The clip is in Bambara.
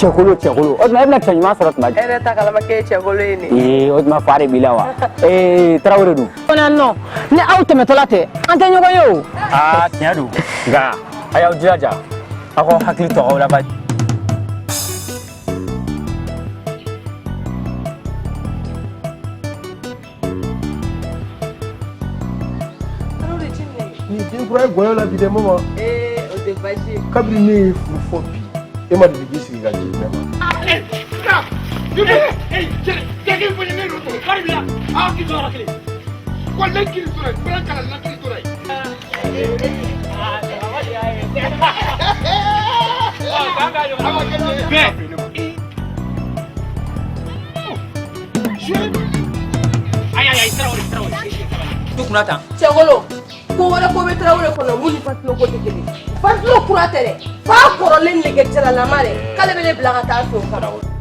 Cɛkolo, cɛkolo, o tuma e bɛna cɛ ɲuman sɔrɔ tuma E yɛrɛ ta kalama k'e ye cɛkolo ye nin. Ee, o tuma fa de b'i la wa? Ee, Tarawele dun? Non, ni aw tɛmɛtɔla tɛ, an tɛ ɲɔgɔn ye o. Aa, tiɲɛ don, nka a y'aw jilaja, aw k'aw hakili to aw la ba. Ni den kura ye gɔyɔ la bi dɛ, mama. Ee, o tɛ baasi ye. Kabini ne ye furu fɔ bi, e ma deli k'i sigi ka ji di ne ma. Kunna tan. Cɛkolo, ko wɛrɛ ko bɛ Tarawele kɔnɔ mun ni ventilo ko tɛ kelen. Ventilo kura tɛ dɛ, f'a kɔrɔlen nɛgɛ jalalama dɛ, k'ale bɛ ne bila ka taa fɛ o kama.